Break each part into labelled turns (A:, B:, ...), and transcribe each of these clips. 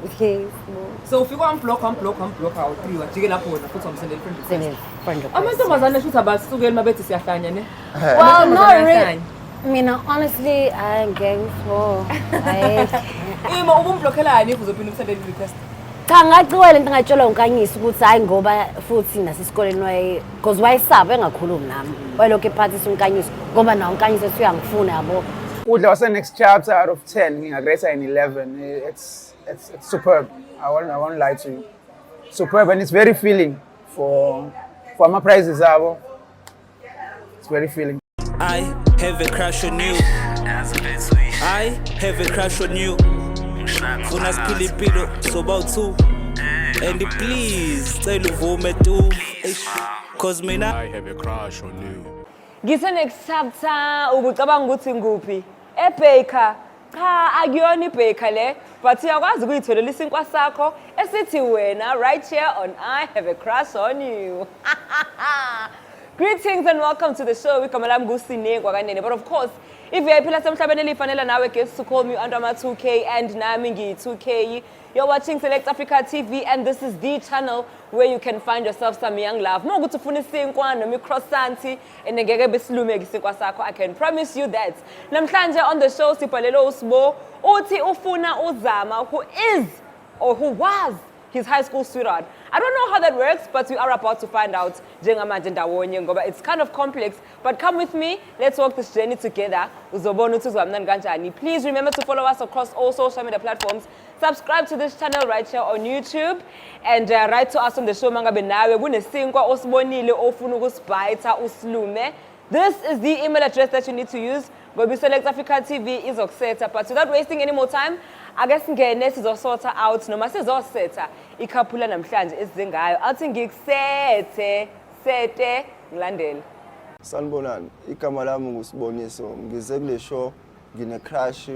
A: Yes, bo.
B: So ufike wamblock, wamblock, wamblock awu-three, wajikela khona futhi wamsendela i-friend request.
A: Send friend request.
B: Amantombazane shuthi abasukeli uma bethi siyahlanya, ne?
A: Well, not
B: Amantombazane
A: really.
B: ayahlanya.
A: Mina, honestly, I ngeke ngifo. Hayi.
B: Ima ubumblokhelani if uzophinda umsendele i-request?
A: Cha, ngaciwa lento ngatshelwa uNkanyisa ukuthi hayi, ngoba futhi nasesikoleni waye, because wayesaba engakhulumi nami. Wayelokhu ephathisa uNkanyisa ngoba nawo uNkanyisa usuyangifuna, yabo.
C: Ukudla wase Next Chapter, out of 10 ngingakurate an 11. It's superb. I won't lie to you. Superb, and it's very filling for ama prices abo. It's very filling.
D: I have a crush on you. I have a crush on you. Funa siphile impilo soba u2. And please cela uvume tu. Eish. 'Cause mina
E: I have a crush on you.
B: Ngithe Next Chapter, ubucabanga ukuthi nguphi? Ebaker. Cha, akuyona ibaker le, but uyakwazi ukuyitholela isinkwa sakho esithi wena right here on I Have a Crush on You. Greetings and welcome to the show. Igama lami nguSine kwaKanene. But of course, i-VIP lasemhlabeni elifanele nawe gets to call me under my 2K, and nami ngiyi-2K. You're watching Select Africa TV, and this is the channel where you can find yourself some young love. Uma ukuthi ufuna isinkwa noma i-croissant and ngeke besilumeke isinkwa sakho, I can promise you that. Namhlanje on the show sibhalelwe uSibo, uthi ufuna uZama, who is or who was his high school sweetheart. I don't know how that works, but we are about to find out njengamanje ndawonye ngoba it's kind of complex. But come with me, let's walk this journey together. Uzobona ukuthi uzoba mnandi kanjani. Please remember to follow us across all social media platforms. Subscribe to this channel right here on YouTube and write to us on the show mangabe nawe kunesinkwa osibonile ofuna ukusibhayitha usilume. This is the email address that you need to use ngoba i-Select Africa TV izokusetha. But without wasting any more time, ake singene sizosorta out noma sizosetha i-couple namhlanje esize ngayo. Athi ngikusethe, sete, ngilandele.
F: Sanibonani, igama lami nguSiboniso. Ngize kule show ngine crush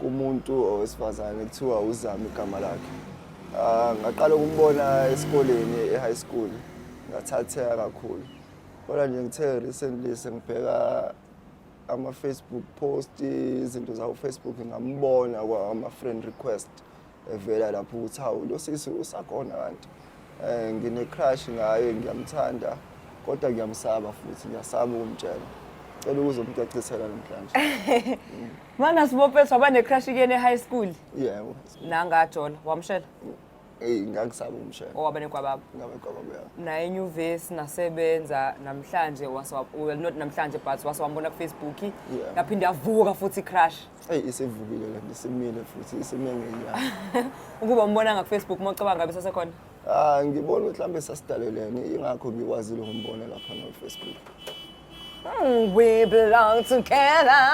F: kumuntu owesifazane kuthiwa uZama igama lakhe. Ah, ngaqala ukumbona esikoleni e-high school, ngathatheka kakhulu. Kodwa nje ngithe recently sengibheka ama-Facebook post, izinto zawo Facebook, ngambona kwama-friend request evela lapho ukuthi hawu, lo sisi usakhona kanti. Ngine crush ngaye, ngiyamthanda kodwa ngiyamsaba futhi ngiyasaba ukumtshela. Cela ukuzomcacisela namhlanje.
B: Mana Sibopethu, waba ne-crush kuyena e-high school?
F: Yebo.
B: Nangajola, wamshela?
F: Eyi, ngangisaba ukumshela.
B: Owaba nekwababa?
F: Ngabe kwababa, ya.
B: Naye enyuvesi nasebenza namhlanje well, not namhlanje, but wase wambona ku-Facebook.
F: Yeah.
B: Yaphinde yavuka futhi i-crush?
F: Eyi, isivukile le nto, isimile futhi, isime ngenyanga.
B: Ukuba umbona ngaku-Facebook, uma ucabanga ngabe sasekhona?
F: Ah, ngibona ukuthi mhlawumbe sasidalelene, ingakho ngikwazile ukumbona lapha no Facebook.
B: We belong together.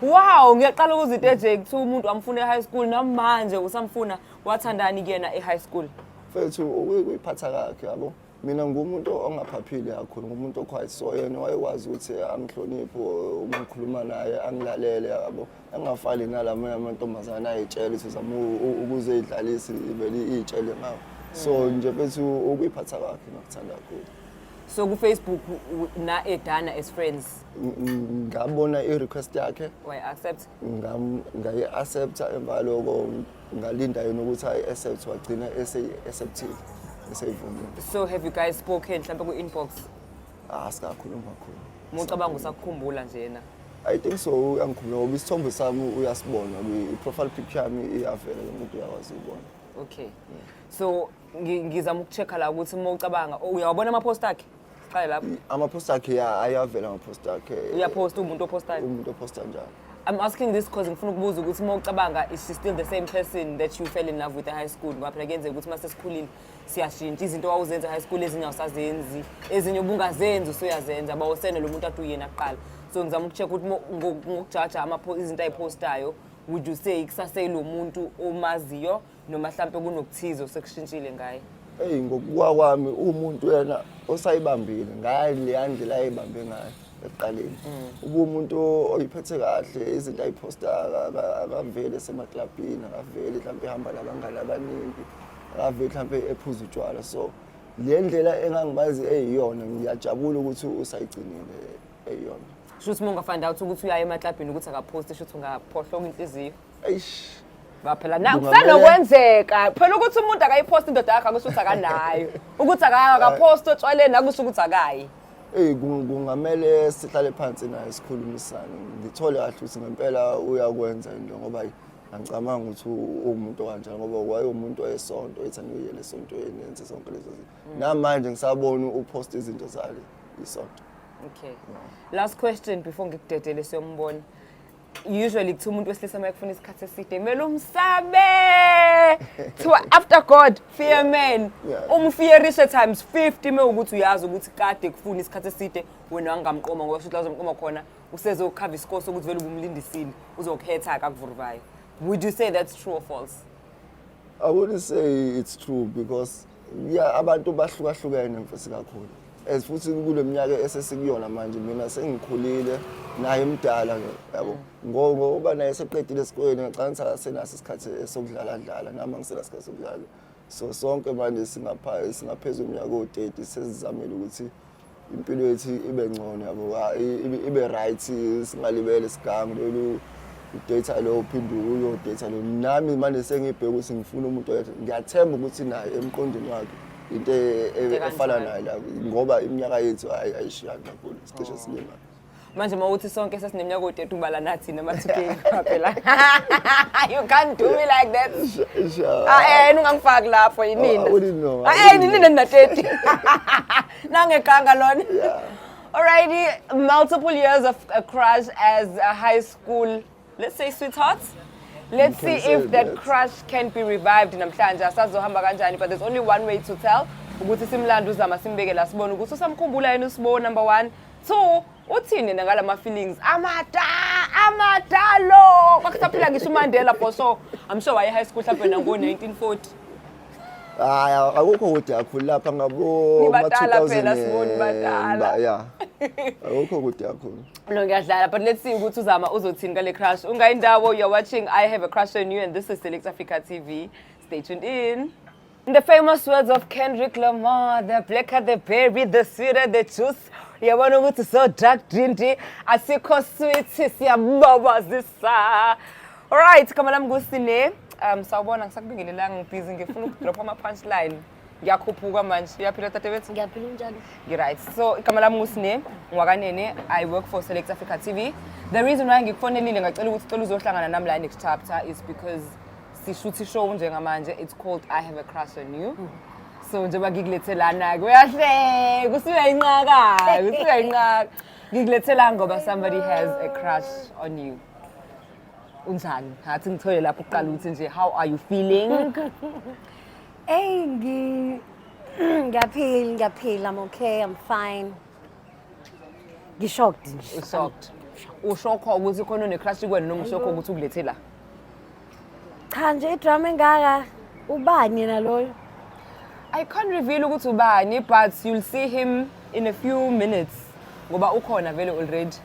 B: Wow, ngiyaqala ukuzwa into eje kuthiwa umuntu amfuna e-high school, namanje usamfuna. Wathandani kuyena e-high school?
F: Mfethu, ukuyiphatha kakhe, yabo. Mina ngumuntu ongaphaphile kakhulu, ngumuntu oquiet, so yena wayekwazi ukuthi angihloniphe uma ngikhuluma naye, angilalele, yabo. Engafani nalamanye amantombazane ayitshela ukuthi uzama ukuzeyidlalisa, ivele iy'tshele ngawo. So nje mfethu, ukuyiphatha kwakhe ngakuthanda kakhulu.
B: So ku-Facebook na-edana as friends?
F: Ngabona i-request yakhe.
B: Wayi-accept?
F: Ngayi-accepta, emva kaloko ngalinda yena ukuthi ayi-accept, wagcina eseyi-acceptile, eseyivumile.
B: So have you guys spoken mhlawumbe ku-inbox?
F: Ah, sikakhuluma kakhulu.
B: Uma ucabanga, usakukhumbula nje yena?
F: I think so, uyangikhumbula ngoba isithombe sami uyasibona, i-profile picture yami iyavela, lo muntu uyakwazi ukubona.
B: Okay, so ngizama uku-check-a la ukuthi uma ucabanga, oh, uyawabona ama-post akhe? Siqale lapho.
F: Ama-post akhe, ya, ayavela ama-post akhe.
B: Uyaposta, umuntu opostayo?
F: Umuntu oposta njalo.
B: I'm asking this because ngifuna ukubuza ukuthi uma ucabanga, is she still the same person that you fell in love with e-high school? Ngoba phela kuyenzeka ukuthi uma sesikhulile siyashintsha, izinto owawuzenza e-high school ezinye awusazenzi, ezinye ubungazenzi usuyazenza, bawusene lo muntu ade uyena kuqala. So ngizama uku-check ukuthi ngokujaja izinto ayiphostayo, would you say kusaseyilo muntu omaziyo noma mhlampe kunokuthize osekushintshile ngaye?
F: Eyi, ngokubuka kwami umuntu yena osayibambile ngayo leya ndlela ayibambe ngayo ekuqaleni. Ubumuntu oyiphethe kahle, izinto ayiphosta akaveli esemaklabhini, akaveli mhlawumbe ehamba nabangani abaningi, akaveli mhlawumbe ephuza utshwala. So le ndlela engangimazi eyiyona, ngiyajabula ukuthi usayigcinile eyiyona.
B: Sho ukuthi uma unga-find out ukuthi uyaya emaklabhini, ukuthi akaphosti, sho ukuthi ungaphohloka inhliziyo?
F: Eish.
B: Ba phela na kusanokwenzeka phela ukuthi umuntu akayiphosta indoda yakhe akusho ukuthi akanayo, ukuthi akaphosta otshwaleni akusho ukuthi akayi.
F: Eyi, kungamele sihlale phansi naye, sikhulumisane, ngithole kahle ukuthi ngempela uyakwenza into, ngoba angicabanga ukuthi uwumuntu okanjani, ngoba wayewumuntu wesonto, ethi angiyele esontweni, enze zonke lezo zinto. Namanje ngisabona uphosta izinto zale isonto.
B: Okay, last question before ngikudedele siyombona. Usually kuthiwa umuntu wesilisa uma ekufuna isikhathi eside kumele umsabe, kuthiwa after God, fear man. Umfearishe times 50 uma ukuthi uyazi ukuthi kade kufuna isikhathi eside, wena wangamqoma, ngoba shuthi la uzomqoma khona usezokhava isikole sokuthi vele ubumlindisile, uzokhetha akakuvuruvayo. Would you say that's true or false?
F: I wouldn't say it's true because, yeah, abantu bahlukahlukene, mfisi, kakhulu. As futhi kule minyaka esesikuyona manje, mina sengikhulile, naye mdala ke, yabo. Ngoba naye seqedile esikoleni, ngicabanga ukuthi akasenaso isikhathi sokudlala dlala, nami angisenaso isikhathi sokudlala. So sonke manje singaphezulu iminyaka o-30, sesizamile ukuthi impilo yethu ibe ngcono, yabo, ibe right, singalibele sigange lolu udata lo, uphinde uyodata lo. Nami manje sengibheka ukuthi ngifuna umuntu oyedwa, ngiyathemba ukuthi naye emqondweni wakhe into efana naye la, ngoba iminyaka yethu ayishiyani kakhulu, sicishe silingane.
B: Manje uma uthi sonke sesineminyaka o-30, ubala nathi nama-2K phela. You can't do me like that.
F: Sure.
B: Ah, ungangifaki lapho yinina.
F: Oh, I wouldn't know. I
B: Ah,
F: wouldn't
B: yinina nina 30. Nangekanga lona. Alrighty, multiple years of a crush as a high school, let's say, sweethearts. Let's
F: You can
B: see
F: say
B: if that
F: that.
B: crush can be revived namhlanje. Asazohamba kanjani, but there's only one way to tell. Ukuthi simlande uZama, simbeke la, sibone ukuthi usamkhumbula yena uSibo, number 1. 2, uthini yena ngalama feelings amada amadalo kwakusaphila ngisho uMandela for sure. I'm sure waye high school mhlawumbe nango 1940.
F: Hayi, akukho kude kakhulu lapha ngabo.
B: Nibadala phela, siboni badala.
F: Yeah, akukho kude kakhulu.
B: No, ngiyadlala, but let's see ukuthi uZama uzothini ngale crush. Ungayindawo, you're watching I Have a Crush on You and this is Select Africa TV. Stay tuned in. In the famous words of Kendrick Lamar, "The blacker the berry, the sweeter the juice." Uyabona ukuthi so dark dindi, asikho sweet, siyababazisa. Alright, igama lami nguSine. Sawubona, ngisakubingelelanga, ngibhizi ngifuna ukudrop ama punchline. Ngiyakhuphuka manje. Uyaphila, dadewethu?
A: Ngiyaphila, unjani?
B: Right. So igama lami nguSine Ngwakanene. I work for Select Africa TV. The reason why ngikufonelile ngacela ukuthi cela uzohlangana nami la next chapter is because sishoot show njengamanje. It's called I Have a Crush on You. So njengoba ngikulethe lana ke, uyahleka, usuyayinqaka, usuyayinqaka. Ngikulethe la ngoba somebody has a crush on you. Unjani? Hathi ngithole lapho uqala ukuthi nje, how are you feeling?
A: Hey, ngiyaphila, ngiyaphila. I'm okay, I'm fine. Ngishocked nje.
B: Ushocked. Ushokho ukuthi khona une-crush kuwena noma ushokho ukuthi ukulethe la?
A: Cha nje, idrama engaka, ubani yena loyo?
B: I can't reveal ukuthi ubani, but you'll see him in a few minutes ngoba ukhona vele already.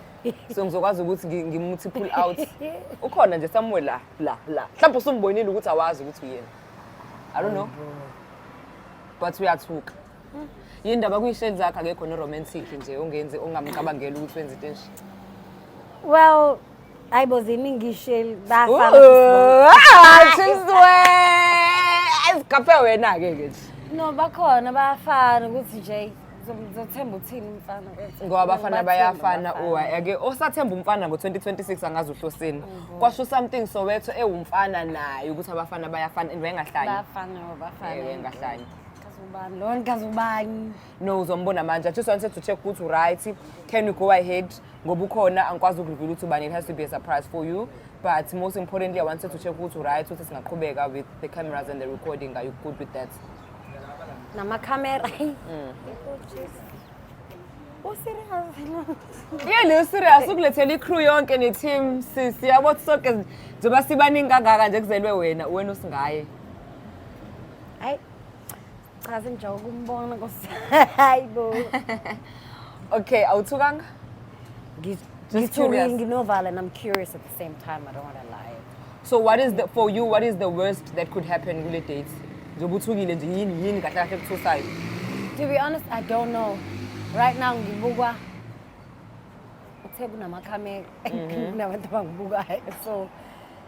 B: So ngizokwazi ukuthi ngimuthi pull out. Ukhona nje somewhere la la la. Mhlawumbe usumbonile ukuthi awazi ukuthi uyena. I don't know. But uyathuka. Yini ndaba kuyisheli zakhe akekho no-romantic nje ongenzi ongamcabangela ukuthi wenza into enje?
A: Well, hayibo, ziningi isheli, bayafana.
B: Ooh, ah, Chiswe! Azikhaphe wena-ke ke nje.
A: No, bakhona, bayafana ukuthi nje ngizothemba uthini umfana kwethu.
B: Ngoba abafana
A: Ngibathemba
B: bayafana.
A: abafana.
B: Uwa ake osathemba umfana ngo-2026, angazi uhloseni. Kwasho something Soweto ewumfana naye ukuthi abafana bayafana and wayengahlanyi.
A: Bayafana, bafana.
B: Eh, wayengahlanyi.
A: Kazi ubani lona, kazi ubani?
B: No, uzombona manje. I just wanted to check ukuthi right, can we go ahead, ngoba ukhona, angikwazi ukureveal ukuthi ubani, it has to be a surprise for you. But most importantly, I wanted to check ukuthi right, ukuthi singaqhubeka with the cameras and the recording. Are you good with that?
A: Namakhamera. Oh, jeez. Oh, serious?
B: Yini serious? Ukulethela i-crew yonke ne-team, siyabo ukuthi sonke njengoba sibaningi kangaka nje, kuzelwe wena, wena usingaye.
A: Hayi. Cha, sengijaha ukumbona, Nkosi. Hayibo.
B: Okay, awuthukanga? Just
A: Ngithukile,
B: curious.
A: nginovalo and I'm curious at the same time. I don't want to lie.
B: So what is the for you, what is the worst that could happen kule date? Njengoba uthukile nje, yini yini kahle kahle kuthusayo?
A: To be honest, I don't know. Right now ngibukwa, uthe kunamakhamera, kunabantu abangibukayo. So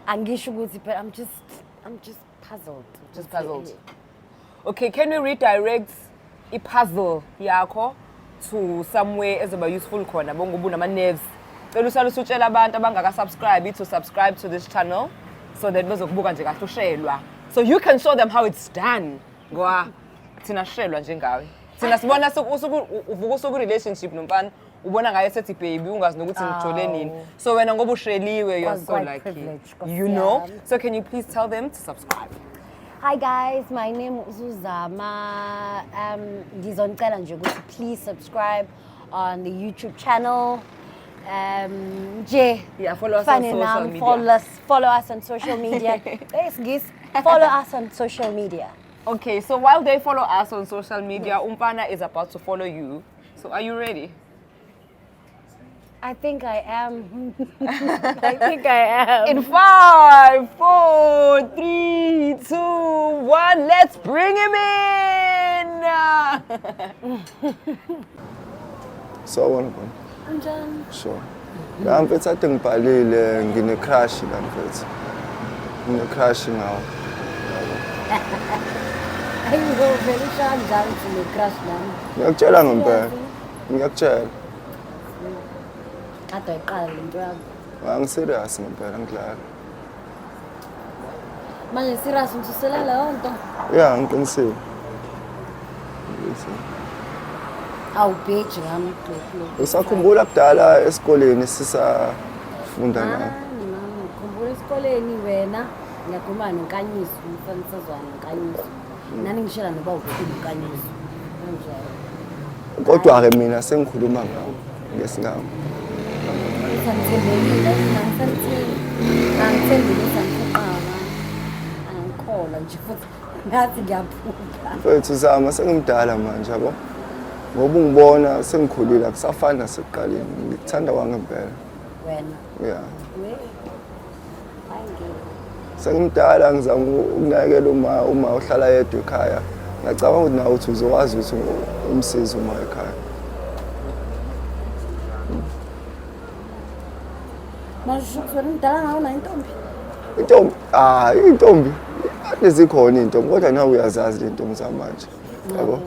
A: Angisho ukuthi, but I'm just puzzled.
B: Just puzzled. Okay, can we redirect i-puzzle yakho to somewhere ezoba useful khona bongoba unama-nerves? Cela usale usutshela abantu abangaka-subscribe to subscribe to this channel so that bezokubuka nje kahle ushelwa. So you can show them how it's done. Ngoba thina shelwa njengawe. Thina sibona uvuka usuku relationship nomfana, ubona ngaye sethi baby, ungazi nokuthi ngijole nini. So wena ngoba usheliwe, you're so
A: Quite
B: lucky.
A: Privileged, Nkosi
B: You know?
A: yami.
B: So can you please tell them to subscribe?
A: Hi guys, my name is Uzama. Ngizonicela nje ukuthi please subscribe on the YouTube channel. Nje
B: Yeah, follow us on
A: fane
B: social
A: nami,
B: media.
A: Follow us on social media. Yes, follow us on social media.
B: Okay, so while they follow us on social media, Umfana is about to follow you. So are you ready?
A: I think I am. I think I am.
B: In five, four, three, two, one, let's bring him in!
F: Sawubona bona.
A: Unjani?
F: Sure. La mfethu, ade ngibhalile, ngine-crush la mfethu. Ngine-crush ngawo.
A: Ayibo, vele usho kanjani ukuthi une-crush nami?
F: Ngiyakutshela ngempela. Ngiyakutshela.
A: Kade wayiqala le nto yakho.
F: Angi-serious ngempela, ngidlala.
A: Manje serious ngisusela leyo nto.
F: Ya, ngiqinisile. Ngiqinisile.
A: Awubheji ngami lo.
F: Usakhumbula kudala esikoleni sisafunda nawe?
A: Mani mama, ngikhumbula esikoleni wena, ngiyakhuluma noNkanyiso, umfana sazwana noNkanyiso. Nani ngishela noba ukhulu uNkanyiso. Kanjalo.
F: Kodwa-ke mina sengikhuluma ngawo ngesingamo.
A: Usangithembekile, angisamthembi. Angithembile, usangiphoqayo. Angikholwa nje futhi ngathi ngiyaphupha.
F: Mfethu Zama, sengimdala manje, yabo. Ngoba ungibona sengikhulile, akusafani nasekuqaleni. Ngikuthanda kwangempela.
A: Wena.
F: Ya.
A: We. Hayi, ngeke.
F: Sengimdala, ngizama ukunakekela uma uhlala yedwa ekhaya. Ngiyacabanga ukuthi nawe uthi uzokwazi ukuthi umsize uma ekhaya.
A: Manje usho ukuthi wena umdala ngawo nayo intombi?
F: Intombi, ah, intombi. Ade zikhona iy'ntombi, kodwa nawe uyazazi le ntombi zamanje. Yabo.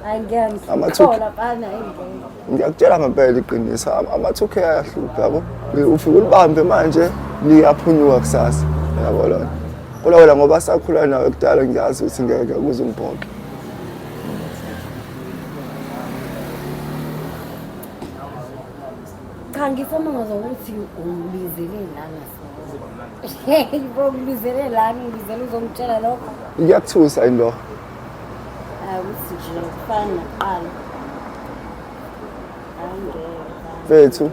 A: Hayi, ngeke, ngikholwa mfana, hayi, ngeke.
F: Ngiyakutshela ngempela iqiniso, ama-2K ayahlupha, yabo. Ufike ulibambe manje, liyaphunyuka kusasa. Yabo lona. Kodwa wena ngoba sakhula nawe kudala, ngiyazi ukuthi ngeke kuze ungiphoxe.
A: Cha, ngisamangazwa ukuthi ungibizele lana so. Hey bro, ngibizele lana, ngibizele uzongitshela lokho.
F: Ngiyakuthusa yini lokho?
A: Hayi, ukuthi nje kufana nakuqala. Hayi, ngeke.
F: Mfethu,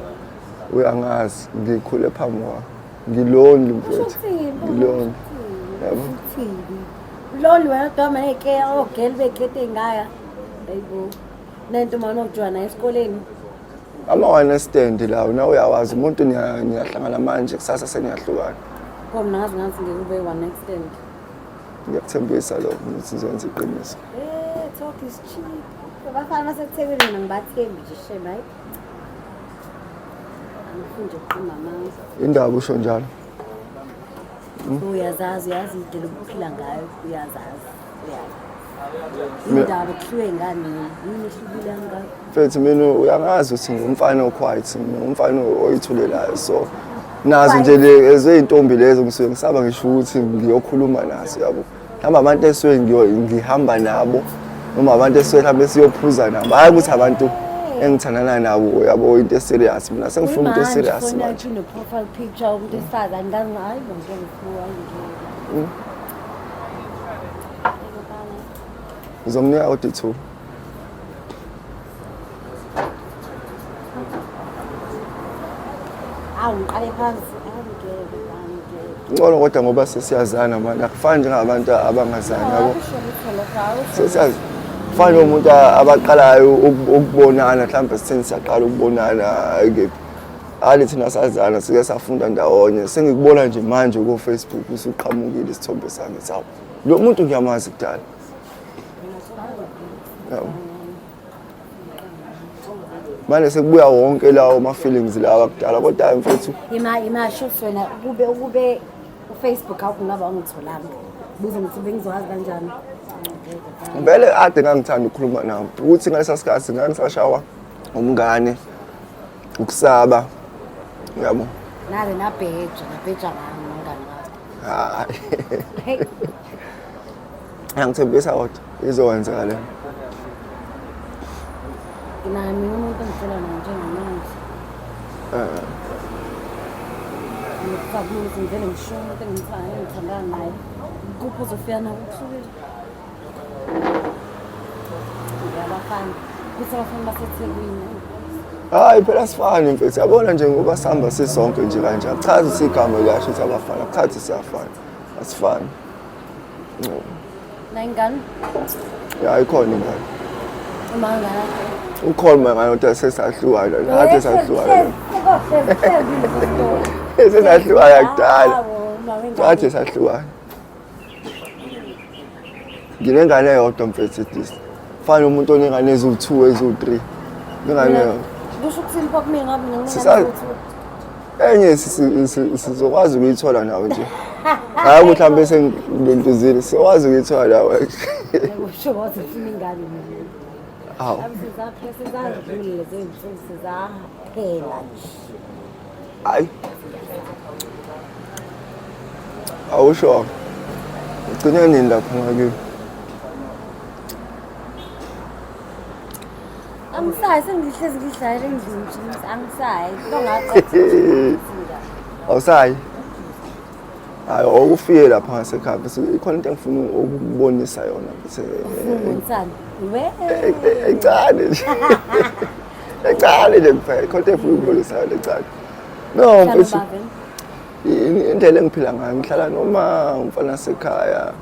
F: uyangazi, ngikhule phambi kwakho. Ngi-lonely
A: Usho
F: mfethu.
A: ukuthini?
F: Ngi-lonely. Yabo.
A: Uthini? Lonely wena doma neke ogeli bekhethe ingaya. Hayibo. Nento manje okujwa naye esikoleni.
F: Ama-one night stand lawo, nawe uyawazi, umuntu niyahlangana manje, kusasa seniyahlukana.
A: Kodwa mina ngazi ngathi ngeke ube one night stand.
F: Ngiyakuthembisa lokho, ngithi ngizokwenza iqiniso.
A: Eh, talk is cheap. Abafana baseThekwini mina ngibathembi nje shem, hayi. Angifuni nje ukuqamba amanga.
F: Indaba usho njalo?
A: Uyazazi, uyazi indlela obuphila ngayo, uyazazi. Uyazi. Indaba kuhluke ngani? Yini ehlukile kangaka?
F: Mfethu, mina uyangazi ukuthi ngumfana o-quiet, ngumfana oyithulelayo, so nazo nje le ezey'ntombi lezo ngisuke ngisaba ngisho ukuthi ngiyokhuluma nazo, yabo. Mhlawumbe abantu esuke ngihamba nabo noma abantu esuke mhlawumbe siyophuza nabo, hhayi ukuthi abantu engithandana nabo, yabo, into e-serious. Mina sengifuna into e-serious
A: Ifoni
F: manje.
A: yakho ine-profile picture umuntu wesifazane, ngazi, hayi bo, ngeke ngifuna, hayi, ngeke.
F: Ngizomnika kodwa ithuba.
A: Awu, ngiqale phansi. Hayi, ngeke, hayi, ngeke.
F: Ngcono kodwa ngoba sesiyazana manje, akufani njengabantu abangazani, yabo.
A: Akusho lutho lokho, awusho.
F: Sesiyazi, kufana nomuntu abaqalayo ukubonana, mhlawumbe sitheni siyaqala ukubonana kephi. Hali, thina sazana, sike safunda ndawonye. Sengikubona nje manje ko-Facebook usuqhamukile isithombe sami, sawu, lo muntu ngiyamazi kudala, yabo. Manje sekubuya wonke lawo ma-feelings lawa kudala, kodwa mfethu
A: Ima shuthi wena ukube uFacebook awukungaba ungitholanga. Buza ngithi bengizokwazi kanjani.
F: Vele ade ngangithanda ukukhuluma nawe, ukuthi ngalesa sikhathi ngangisashawa umngane, ukusaba, yabo.
A: Naze nabheja, nabheja ngami nomngane wakho.
F: Hayi.
A: Hey.
F: Angithembisa kodwa izokwenzeka le.
A: Nami umuntu engifela naye njengamanje. Ngikufaka ukuthi ngivele ngisho umuntu engimthanda engithandana naye. Kuphi uzofika nako kusukile. Abafana. Kuthi abafana baseThekwini.
F: Hayi phela sifani mfethu, yabona nje ngoba sihamba sisonke nje kanje, akuchazi ukuthi igama liyasho ukuthi abafana, akuchazi ukuthi siyafana, asifani.
A: Na ingane?
F: Ya, ikhona ingane.
A: Uma ngane.
F: Ukhona uma ngane kodwa sesahlukana, kade sahlukana. Sesahlukana kudala. Kade sahlukana. Nginengane eyodwa mfethu this. Fana umuntu onengane eziwu-2 eziwu-3. Ingane eyodwa.
A: Kusho ukuthini pho kumina ngoba mina
F: Sisa- Enye sizokwazi ukuyithola nawe nje. Hayi ukuthi mhlawumbe sengilentuzile, sizokwazi ukuyithola nawe.
A: Kusho ukuthi ufuna ingane mina.
F: Hawu.
A: Sizadlula lezo zinsuku sizaphela nje.
F: Hayi. Awusho. Ugcine nini lapha ngakini?
A: Angisayi, sengihlezi ngidlalela endlini nje, angisayi. Into
F: Awusayi? Hayi, awufike lapha ngasekhaya bese ikhona into engifuna ukukubonisa yona bese
A: Ubonisani? We.
F: Encane nje. Encane nje kuphela, ikhona into engifuna ukukubonisa yona encane. No,
A: Hlala
F: mfethu,
A: ubaveni.
F: Indlela engiphila ngayo, ngihlala noma umfana sekhaya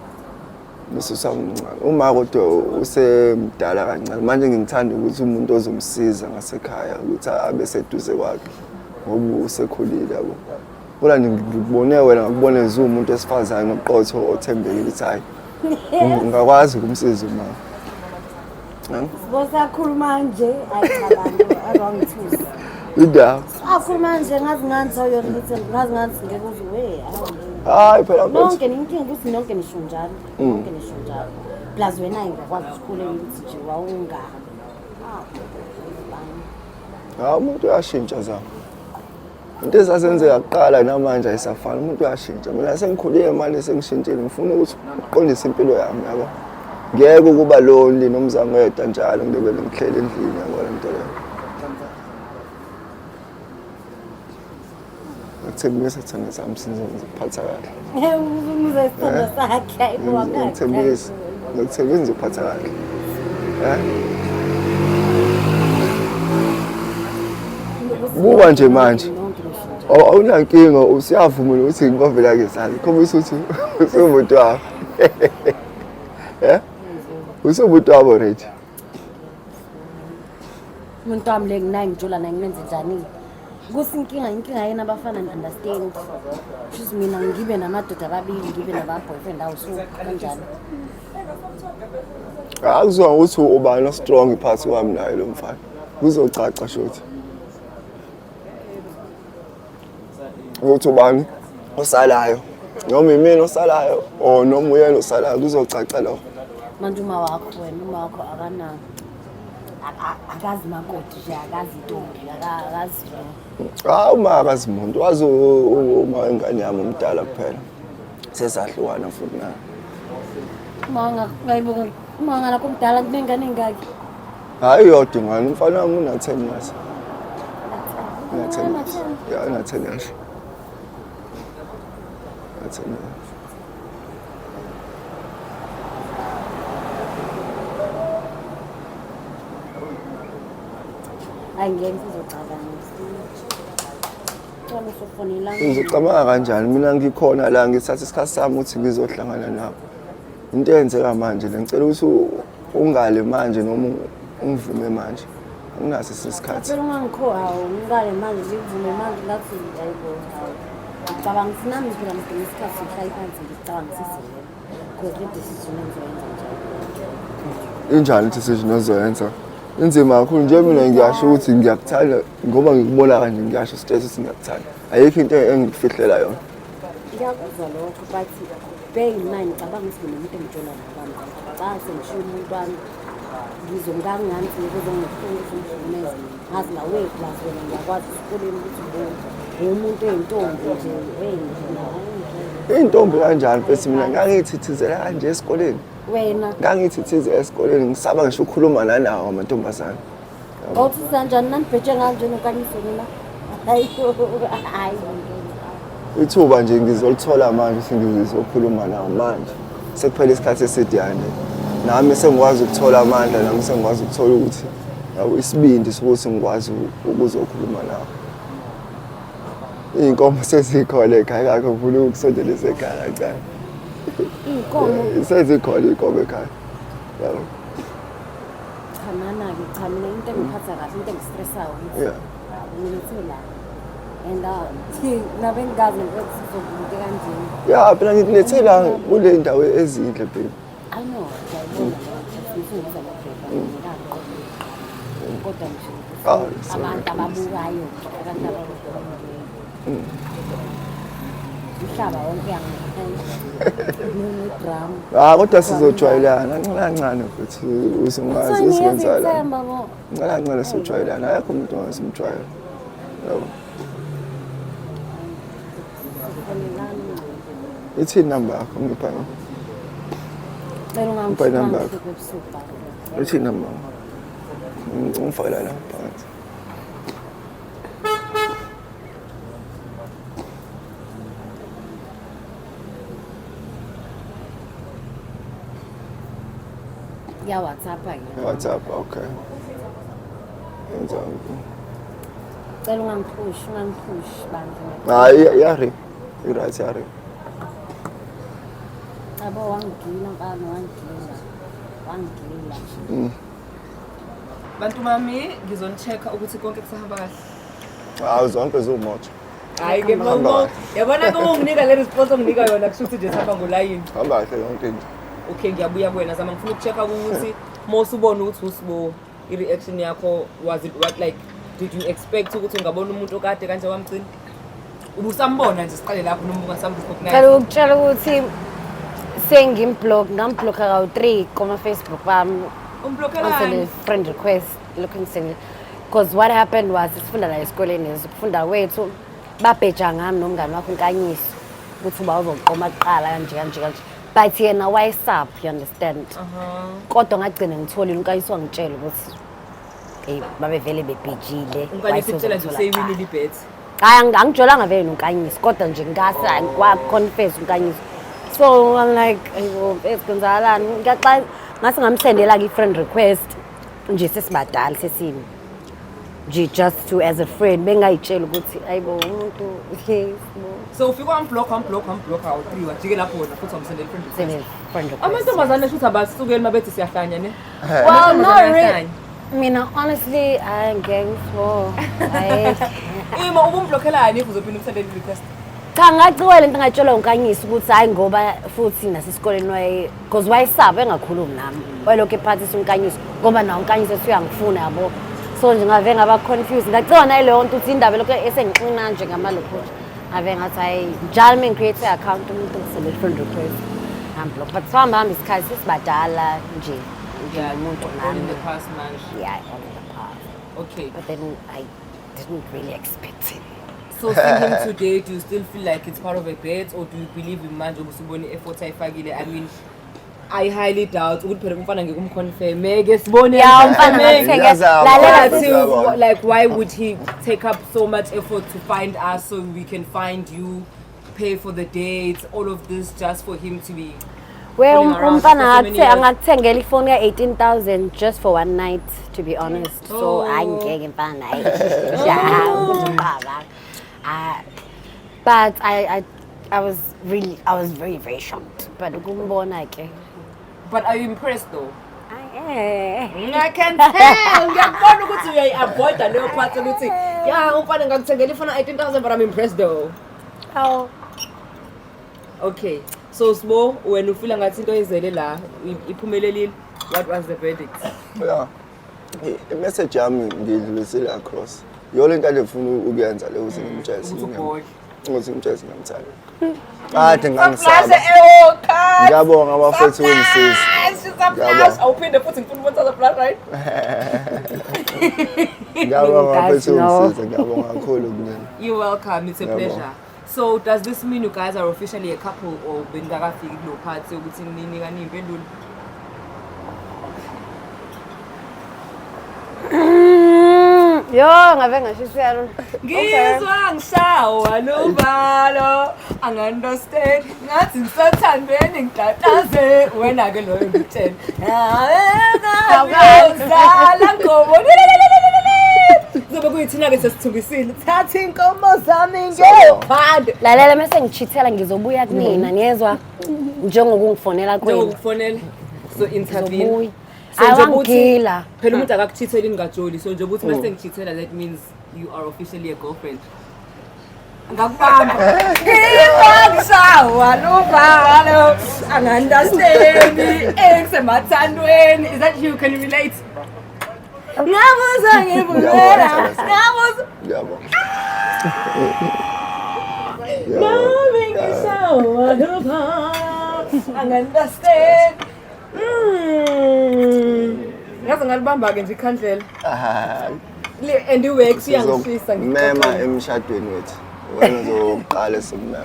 F: bese usamncane. Uma kodwa usemdala kancane manje, ngithanda ukuthi umuntu ozomsiza ngasekhaya ukuthi abe seduze kwakhe ngoba usekhulile, yabo. Kodwa nje ngikubone wena, ngakubona nje uwumuntu wesifazane oqotho othembekile, ukuthi hhayi, ungakwazi ukumsiza uma.
A: Sibosakhuluma nje, hayi cha bantu, abangithusi.
F: Indaba.
A: Akhuluma nje ngazi ngathi awuyona ukuthi ngazi ngathi ngeke uze we.
F: Hayi phela mfethu.
A: Nonke ninkinga ukuthi nonke nisho njalo. Nonke nisho njalo. Plus wena ngiyakwazi ukukhuleka ukuthi nje wawunga.
F: Hayi, umuntu uyashintsha zami. Into ezazenzeka kuqala namanje ayisafani, umuntu uyashintsha. Mina sengikhulile manje, sengishintshile, ngifuna ukuthi uqondise impilo yami, yabo. Ngeke ukuba lonely nomzangedwa njalo ngilokhu ngihleli endlini, yabo le nto leyo. Ngikuthembisa sithando sami, sizokuphatha kahle.
A: Umuze isithando sakhe ayibo.
F: Ngikuthembisa. Ngikuthembisa ngizokuphatha kahle. Eh? Buka nje manje. Awunankinga, usiyavuma ukuthi ngikuvela ngezandla. Khombisa ukuthi usumuntu wami. Eh? Usumuntu wami already.
A: Umuntu wami le nginaye ngijula naye ngimenze njani? Kusi inkinga yena abafana understand. Shuthi mina ngibe namadoda ababili, ngibe naba boyfriend awusuku kanjani?
F: Akuzwa ukuthi ubani o-strong phakathi kwami naye lo mfana. Kuzocaca shuthi. Ukuthi ubani osalayo. Noma imina osalayo or noma uyena osalayo, kuzocaca lokho.
A: Manje uma wakho wena, uma wakho akana akazi makoti nje, akazi intombi, akazi lo.
F: Hayi, uma akazi muntu, wazi uma wengane yami omdala kuphela. Sesahlukana futhi naye.
A: Uma ngayibuka uma ngalakho omdala kunengane engaki?
F: Hayi, iyodwa ingane, umfana wami una-10 years. Una-10 years. Ya, una-10 years. Una-10 years.
A: Hayi ngeke ngizocabanga. Cela usofonela.
F: Ngizocabanga kanjani? Mina ngikhona la, ngithatha isikhathi sami ukuthi ngizohlangana nawe. Into eyenzeka manje le, ngicela ukuthi ungale manje noma ungivume manje. Anginaso isikhathi.
A: Phela ungangikho hawu ngikale manje ngikuvume manje ngathi hayibo hawu. Ngicabanga ukuthi nami phela ngidinga isikhathi sokuhlala phansi ngicabangisise because le decision engizoyenza nje.
F: Injani decision ozoyenza? Inzima kakhulu nje mina ngiyasho ukuthi ngiyakuthanda ngoba ngikubona kanje ngiyasho straight ukuthi ngiyakuthanda. Ayikho into engikufihlela yona.
A: Ngiyakuzwa lokho, but bear in mind, cabanga ukuthi nginomuntu engijola naye. Cha, sengishiya umuntu wami, ngizomkangani ngizongifuna ukuthi ngihlukumeze ngazi nawe, plus wena ngiyakwazi esikoleni ukuthi umuntu eyintombi nje hey.
F: Iy'ntombi kanjani mfethu? Mina ngangiyithithizela kanje esikoleni.
A: Wena?
F: Ngangithithize esikoleni, ngisaba ngisho ukukhuluma nanawo amantombazane.
A: Awuthi kanjani nanibheje nganje nokanyiso mina? Hayi, hayi.
F: Ithuba nje ngizolithola manje, sengizokhuluma nawo manje. Sekuphele isikhathi eside yani. Nami sengikwazi ukuthola amandla, nami sengikwazi ukuthola ukuthi yabo isibindi sokuthi ngikwazi ukuzokhuluma nawo. Iy'nkomo sezikhona ekhaya, kakho ngifuna ukusondelisa ekhaya kancane.
A: Iy'nkomo?
F: Sezikhona iy'nkomo ekhaya. Yabo.
A: Cha mana-ke, cha, mina into engiphatha kahle, into engistressayo ukuthi ngilethe la and nabengazi ukuthi sizokude kanjena.
F: Ya, phela ngikulethe la kule ndawo ezinhle, baby.
A: I know, ngiyayibona leyo, ngifuna ngikaqoqi, kodwa nje
F: Ah, sorry.
A: abantu ababukayo, abantu ababukayo, umhlaba wonke ne-drama.
F: Ah, kodwa sizojwayelana kancane kancane futhi uzongazi usikwenzala.
A: Ithemba bo.
F: Kancane kancane sojwayelana, akekho umuntu ongasimjwayela. Yabo. Ithini namba yakho? Ngipha yona.
A: Cela
F: Ngipha inamba yakho.
A: ungangihluphi ebusuku baba.
F: Ithini namba yakho? Ungifakela la phakathi.
A: Ya WhatsApp-ke.
F: WhatsApp, okay. Yenza.
A: Cela ungangiphushi, ungangiphushi bandla.
F: Hayi, iyari. I-right, iyari.
A: Yabo, wangigila mfana, wangigila. Wangigila.
B: Bantu mami, ngizoni-check-a ukuthi konke kusahamba kahle.
F: Hawu, zonke ziwumoto.
B: Hhayi-ke
F: Hamba
B: Momo,
F: kahle.
B: yabona uma unginika le response onginika yona, kusho ukuthi nje sihamba ngolayini.
F: Hamba kahle yonke into.
B: Okay, ngiyabuya kuwena Zama, ngifuna uku-check-a ukuthi uma usubona ukuthi uSibo, i-reaction yakho was it what, like did you expect ukuthi ungabona umuntu okade kanje wamgcina? Ubusambona nje, siqale lapho, noma ungasamrecognize?
A: Cela ukutshela ukuthi sengimblock, ngamblocka kawu-3 kuma-Facebook wami.
B: Umblockelani?
A: Ngisele friend request, lokhu ngisele. Because what happened was sifunda la esikoleni, ukufunda kwethu babheja ngami nomngani wakho uNkanyiso ukuthi uba uzoqoma kuqala kanje kanje kanje. But yena wayesaphi, you understand? Kodwa ngagcina ngitholile, uNkanyiso wangitshela ukuthi hey, babevele bebhejile.
B: UNkanyiso ukutshela nje
A: wayesezomthola
B: useyinile ibet?
A: Hayi, angijolanga vele noNkanyiso, kodwa nje ngase kwa-confess uNkanyiso. So I'm like, ayibo mfethu, kwenzakalani? Ngaxa ngase ngamsendela-ke i-friend request nje, sesibadala sesimi nje, just to as a friend, bengayitshela ukuthi ayibo umuntu, yes bo.
B: So ufike wamblock, wamblock, wamblock awu-three, wajike lapho wena futhi wamsendela i-friend request?
A: Send friend request.
B: Amantombazane shuthi abasukeli uma bethi siyahlanya ne.
A: Well,
B: Amantombazane
A: not really.
B: ayahlanya.
A: Mina honestly, angeke ngifo, hayi.
B: Ima, ubumblockelani if uzophinda umsendele i-request?
A: Cha, ngaciwa lento ngatshelwa uNkanyisa ukuthi hayi, ngoba futhi nasesikoleni waye, because wayesaba engakhulumi nami. Wayelokhu ephathisa uNkanyiso ngoba nawo uNkanyiso ethi uyangifuna, yabo. So nje ngave ngaba confused. Ngaciwa naleyo nto ukuthi indaba lokho esengixina nje ngamalokhu nje. Ngave ngathi hayi, njalo uma ngicreate i-account umuntu ngisele friend request. Ngamblock. But sihamba hamba isikhathi, sesibadala nje njengomuntu
B: All in
A: nami.
B: the past manje.
A: Yeah, all in the past.
B: Okay.
A: But then I didn't really expect it.
B: So seeing him today, do you still feel like it's part of a bet or do you believe him manje ubusubona i-effort ayifakile? I mean, I highly doubt ukuthi phela umfana ngeke umconfirme-ke, sibone.
A: Ya, umfana
B: Confirme.
A: ngathenge-
F: Ngiyazama.
A: Lalela
B: But
A: futhi.
B: like, why would he take up so much effort to find us so we can find you, pay for the dates, all of this just for him to be
A: We
B: fooling around
A: umfana
B: for so many years?
A: angakuthengela ifoni ka-18,000 just for one night, to be honest. So
B: Oh.
A: hayi, ngeke mfana, hayi. Ah, but I was really, I was very very shocked, but ukumbona ke.
B: But are you impressed though?
A: Ay, eh.
B: I can tell. Ngiyakubona ukuthi uyayi-avoida leyo part ukuthi ya, umfana ngakuthengela ifoni 18,000, but I'm impressed though.
A: Oh.
B: Okay. So Sbo, wena ufila ngathi into oyizele la iphumelelile? What was the verdict?
F: Yeah. I-message yami ngiyidlulisile across. Yiyo le nto ade ngifuna ukuyenza le ukuthi ngimtshele.
B: Ukuthi ubhodle.
F: Ukuthi ngimtshele ngiyamthanda. Kade
B: Saflashe
F: ngangisaba.
B: ewo cut.
F: Ngiyabonga abafethu ukungisiza.
B: Saflash,
F: Ngiyabonga.
B: awuphinde futhi ngifuna ukubona saflash right?
F: Ngiyabonga
A: Guys,
F: abafethu
A: no.
F: ukungisiza. Ngiyabonga kakhulu kunina.
B: You're welcome. It's a
F: Ngiyabonga.
B: pleasure. So does this mean you guys are officially a couple or beningakafiki kulo part yokuthi ninikane iy'mpendulo?
A: Yo, ngabe ngashisela.
B: Ngizwa ngishawa luvalo angi-understand ngathi ngisothandweni ngitataze wena-ke loyo ngitshela zala nkomo kuzobe kuyithina-ke sesithungisile thatha inkomo zami ngephande
A: Lalela mase ngichithela ngizobuya kunina niyezwa njengokungifonela kwenu.
B: njengokufonela so intervene
A: Ngizobuya.
B: So
A: Hayi,
B: nje ukuthi-
A: wangigila.
B: phela umuntu akakuchitheli ningajoli so nje ukuthi mase ngichithela that means you are officially a girlfriend ngakubamba ngibangishawa luvalo angi-understandi engisemathandweni is that you can you relate ngabuza ngivumela ngabuza
F: Ngiyabonga.
B: nami ngishawa luvalo angi-understand Mm. Ngaze ngalibamba-ke nje ikhandlela
F: Hayi.
B: And i-wax iyangishisa.
F: Mema emshadweni wethu. Wena uzoqala simema.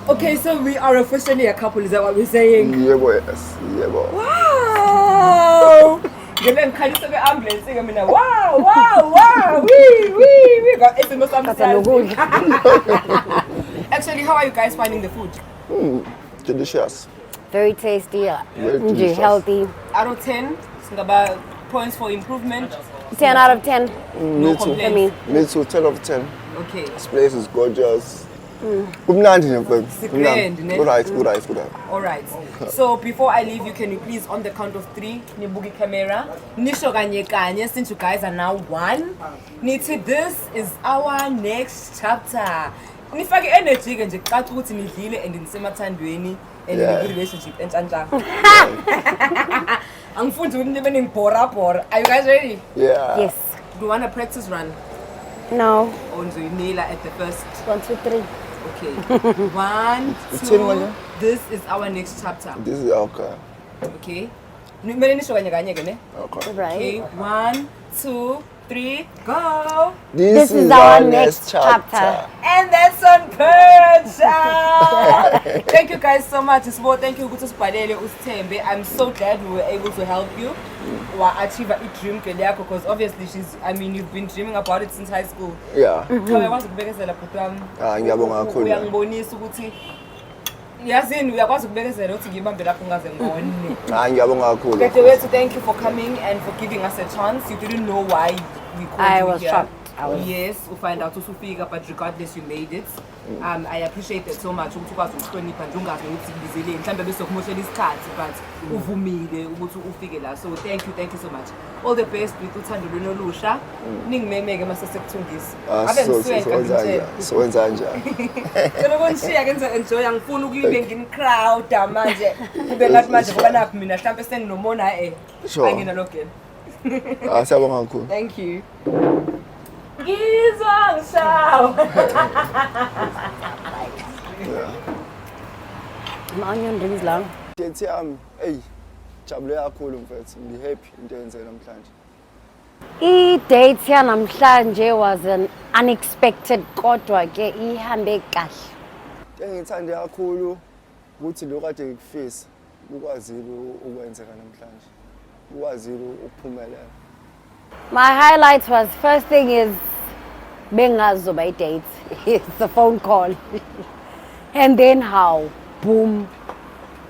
B: Okay, so we are officially a couple, is that what we're saying?
F: Yebo, yes, yebo.
B: Wow! Ngele ngikhalisa kwe-ambulance-ke mina. Wow, wow, wow! Wee, wee, wee. Got isimo sami
A: Thatha nokudla.
B: Actually, how are you guys finding the food?
F: Delicious.
A: Very tasty.
F: Very
A: Nje
F: delicious.
A: healthy.
B: Out of 10, singaba points for improvement.
A: 10 out of 10
B: No
F: Me too.
A: for me.
B: complaints.
F: Me too, 10 of 10.
B: Okay.
F: This place is gorgeous. Kumnandi nje mfethu.
B: Sigrand, ne?
F: Ku right, ku right, ku right.
B: All right. So before I leave you, can you please, on the count of 3, nibuke camera, nisho kanye kanye, since you guys are now one, nithi this is our next chapter. Nifake energy ke nje kucace ukuthi nidlile and nisemathandweni and
F: Yeah.
B: niku relationship entshantsha. Angifundi ukuthi nibe ningibhora bhora. Are you guys ready?
F: Yeah.
A: Yes.
B: Do you want a practice run
A: No.
B: or ngizoyinila at the first?
A: 1 2 3.
B: Okay. 1
F: Uthini
B: 2
F: manje?
B: This is our next chapter.
F: This is okay.
B: Okay. Kumele nisho kanye kanye ke ne?
F: Okay.
A: Right.
B: Okay, 1, 2, 3, go!
F: This
A: is our next chapter.
B: And that's on purge! Thank you guys so much. Sbo, thank you ukuthi usibhalele usithembe. I'm so glad we were able to help you wa achieve a dream girl yakho because obviously she's I mean you've been dreaming about it since high school.
F: Yeah.
B: Cha uyakwazi ukubekezela bhuti wami.
F: Ah, ngiyabonga kakhulu.
B: Uyangibonisa ukuthi yazini uyakwazi ukubekezela ukuthi ngibambe lapho ngaze ngone.
F: Hayi ngiyabonga kakhulu.
B: Dadewethu, thank you for coming and for giving us a chance. You didn't know why we called
A: I
B: you
A: was
B: here.
A: shocked. I was-
B: Yes, we find out usufika, but regardless you made it. I appreciate that so much. Ukuthi ukwazi ukuhlonipha nje ungazi ukuthi kubizeleni. Mhlambe besokumoshela isikhathi but uvumile ukuthi ufike la. So thank you so much. All the best with uthando lwenu olusha. Ningimemeke mase sekuthungisa.
F: Ah,
B: Ave
F: so
B: ngiswenka
F: sowenza
B: ngitshela.
F: kanjani? Sowenza kanjani?
B: Cela ukunishiya ke ngizo enjoy angifuni ukulibe ngini-crowd manje. Kube ngathi manje ngoba nakhu mina mhlambe senginomona eh.
F: Sure.
B: Anginalo girl.
F: Ah, siyabonga kakhulu.
B: Thank you. Ngizwa ngishawa.
A: Ama-onion rings lawo.
F: Date yami, ey, jabule kakhulu mfethu. Ngi-happy into eyenzeke namhlanje.
A: I-date yanamhlanje was an unexpected kodwa ke ihambe kahle.
F: Into engiyithande kakhulu ukuthi lokhu kade ngikufisa kukwazile ukwenzeka namhlanje. Kukwazile ukuphumelela.
A: My highlight was first thing is bengazoba i-date. It's a phone call. And then how? Boom.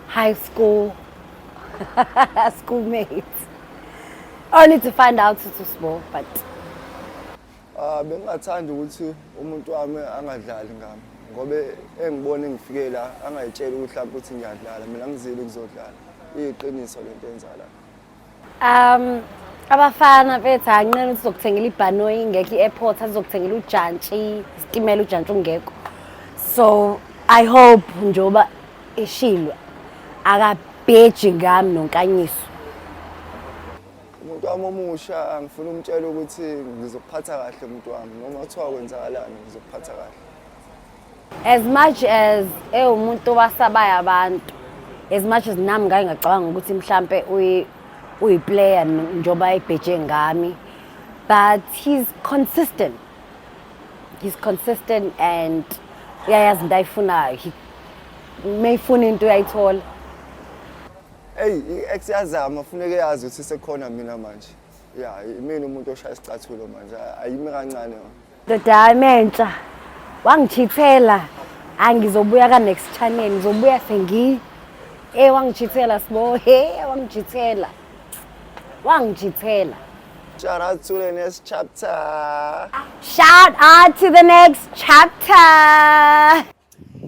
A: High school. Schoolmates. Only to find out it's small, but
F: Ah, bengingathanda ukuthi umuntu wami angadlali ngami ngoba engibone ngifike la angayitsheli ukuthi mhlawumbe ukuthi ngiyadlala mina ngizile ukuzodlala. Iyiqiniso lento eyenzakalayo.
A: Abafana bethu anqena ukuthi uzokuthengela ibhanoyi ingekho i-airport azokuthengela ujantshi isitimela ujantshi ungekho. So I hope njengoba eshilo akabheji ngami nonkanyiso.
F: Umuntu wami omusha, ngifuna umtshela ukuthi ngizokuphatha kahle umuntu wami, noma kuthiwa kwenzakalani, ngizokuphatha kahle.
A: As much as ewumuntu owasabayo abantu, as much as nami ngake ngacabanga ukuthi mhlampe uyi-player njengoba ebheje ngami, but he's consistent, he's consistent and uyayazi into ayifunayo. Mayifuna into, uyayithola.
F: Eyi, i-ex yazama, funeke yazi ukuthi sekhona mina manje. Ya, imina umuntu oshaya isicathulo manje, ayimi kancane.
A: Ndoda yami entsha wangichithela, angizobuya ka-next channel, ngizobuya sengi wangichithela Sibo, he, wangichithela, wangichithela.
F: Shout out to the next chapter.
A: Shout out to the next chapter.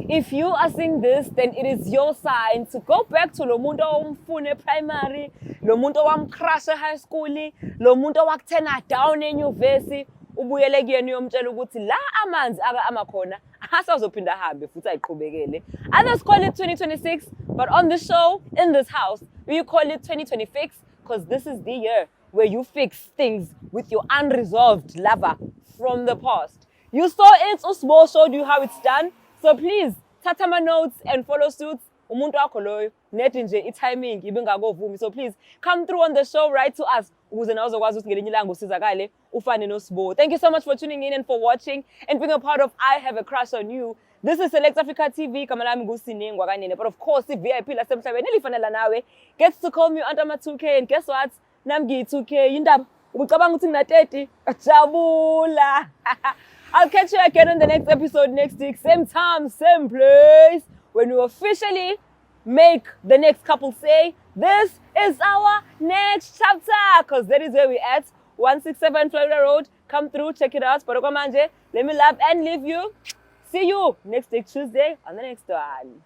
B: If you are seeing this, then it is your sign to go back to lo muntu owamfuna primary, lo muntu owamcrush high school, lo muntu owakuthena down enyuvesi, ubuyele kuyena uyomtshela ukuthi la amanzi aka amakhona asazophinda ahambe futhi ayiqhubekele. Others call it 2026, but on the show, in this house, we call it 2026 because this is the year where you fix things with your unresolved lover from the past. You saw it, uSmo showed you how it's done. So please, thatha ama notes and follow suit. Umuntu wakho loyo, nedi nje i-timing ibingakovumi. So please, come through on the show, write to us, ukuze nawe uzokwazi ukuthi ngelinye ilanga usizakale, ufane noSbo. Thank you so much for tuning in and for watching and being a part of I Have a Crush on You. This is Select Africa TV. Igama lami nguSinengwa Kanene. But of course, i-VIP lasemhlabeni elifanele nawe gets to call me under my 2K, and guess what? Nami ngiyi-2K. Yindaba ubucabanga ukuthi ngina-30? Jabula. I'll catch you again on the next episode next week, same time, same place, when we officially make the next couple say, "This is our next chapter," because that is where we're at. 167 Florida Road. Come through, check it out. But okwamanje, let me love and leave you. See you next week, Tuesday, on the next one.